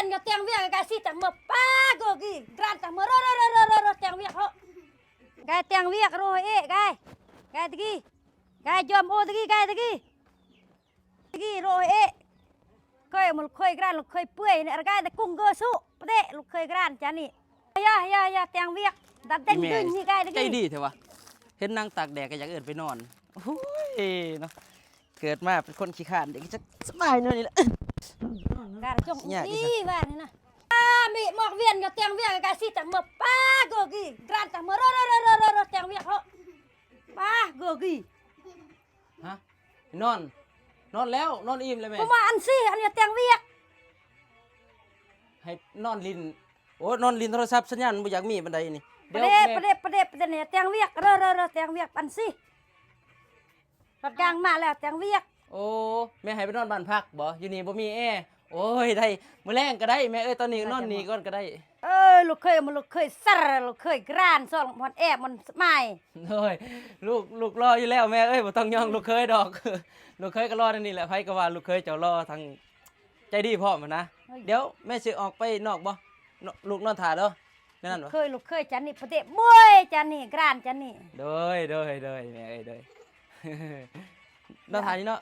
Nga teng wiak ka si tak me pa go gi. Gran tak me ro, ro, ro, ro, ro, ro, teng wiak ho. Gai teng wiak ro e, gai. Gai tegi. Gai jom o tegi, gai tegi. Tegi ro e. Khoi mul khoi gran, khoi puai ne, gai te kung go su. Pede, khoi gran chani. Ya, ya, ya, teng wiak. Da den ແມ່ dun ni gai tegi. ໃຈດີແທ້ວະ ເຫັນນັ່ງຕາກແດດກໍຢາກເອີ້ນໄປນອນ. ໂອ້ຍເນາະ ເກີດມາເປັນຄົນຂີ້ຄ້ານ ເດັກຈັກສະບາຍແນວນີ້ລະ. ການຈົ່ງ ຍາກອີ່ຫຍັງ ນີ້ວ່ານີ້ນະ. ອາ ມີໝອກວຽນກໍແຕງວຽກກະຊິຕັກເມືອປ້າໂກກີ ການຕັກເມືອ ໂຣ ໂຣ ໂຣ ໂຣ ແຕງວຽກເຮົາ ປ້າໂກກີ. ຮະ ນອນ ນອນແລ້ວ ນອນອີ່ມແລ້ວແມ່. ບໍ່ມາອັນຊີ້ ອັນນີ້ແຕງວຽກ ໃຫ້ນອນຫຼິ້ນ. ໂອ້ ນອນຫຼິ້ນໂທລະສັບ ສັນຍານບໍ່ຢາກມີປານໃດນີ້. ປະເດ ປະເດ ປະເດ ປະເດ ແຕງວຽກ ເຣ ເຣ ເຣ ແຕງວຽກ ອັນຊີ້ ລົດກາງມາແລ້ວ ແຕງວຽກ. ໂອ້ ແມ່ໃຫ້ໄປນອນບ້ານພັກບໍ? ຢູ່ນີ້ບໍ່ມີແອ. ໂອ້ຍ ໄດ້ ມື້ແລງກໍໄດ້ແມ່ເອີຍ ຕອນນີ້ນອນນີ້ກ່ອນກໍໄດ້. ເອີ ລູກເຂີຍ ມາລູກເຂີຍສັດ ລູກເຂີຍກຣານ ຊອງບ່ອນແອບ ບ່ອນສະບາຍ. ໂອ້ຍ ລູກ ລູກຫຼໍ່ຢູ່ແລ້ວແມ່ເອີຍ ບໍ່ຕ້ອງຍ້ອງລູກເຂີຍດອກ. ລູກເຂີຍກໍຫຼໍ່ແນວນີ້ແຫຼະ ໃຜກໍວ່າລູກເຂີຍເຈົ້າຫຼໍ່ ທັງໃຈດີພ້ອມຫັ້ນນະ. ເອີຍ ດຽວແມ່ຊິອອກໄປນອກບໍ? ລູກນອນຖ້າເດີ ແນວນັ້ນບໍ? ເຂີຍ ລູກເຂີຍ ຈານນີ້ປະເຕະ ໂບຍ ຈານນີ້ກຣານ ຈານນີ້. ໂດຍ ໂດຍ ໂດຍ ແມ່ເອີຍ ໂດຍ. ນອນຖ້ານີ້ເນາະ.